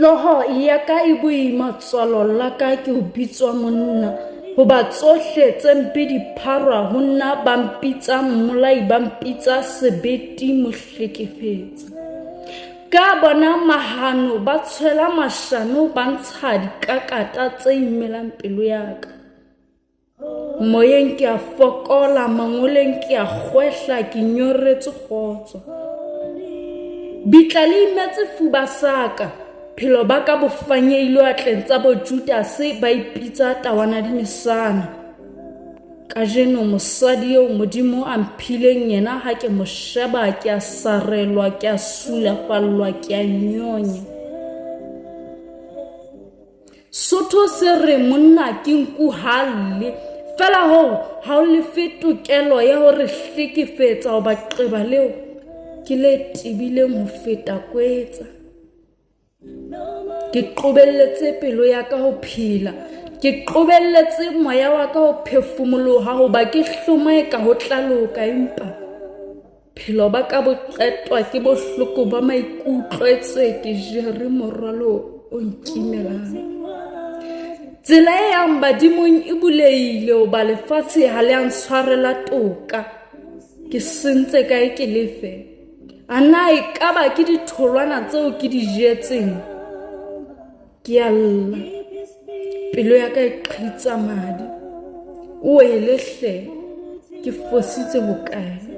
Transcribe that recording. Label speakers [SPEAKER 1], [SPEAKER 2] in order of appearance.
[SPEAKER 1] Hlooho ya ka e boima, tswalo la ka ke ho bitswa monna. Hoba tsohle tse mpe di pharwa ho nna, ba mpitsa mmolai, ba mpitsa sebete mohlekefetsi. Ka bona mahano ba tshwela mashano, ba ntsha dikakata tse imelang pelo ya ka. Moyeng ke a fokola, mangoleng ke a kgwehla, ke nyoretswe kgotso. Bitla le imetse fuba sa ka, phelo ba ka bo fanyehilwe atleng tsa bo Judase ba ipitsa tawana di mesana. Kajeno mosadi eo Modimo a mphileng yena ha ke mo sheba ke a sarelwa, ke a sulafallwa, ke a nyonya. Sotho se re monna ke nku ha lle, fela hoo ha o lefe tokelo ya ho re hlekefetsa hoba qeba leo ke le tebileng ho feta kwetsa. Ke qobelletse pelo ya ka ho phela, ke qobelletse moya wa ka ho phefumoloha hoba ke hlomae ka ho tla loka empa Phelo ba ka bo qetwa ke bohloko ba maikutlo etswe ke jere morwalo o nkimelang. Tsela e yang badimong e bulehile hoba lefatshe ha le a ntshwarela toka. Ke sentse kae ke lefe? A na e ka ba ke ditholwana tseo ke di jetseng? Ke a lla, pelo ya ka e qhitsa madi. O wele hle, ke fositse hokae?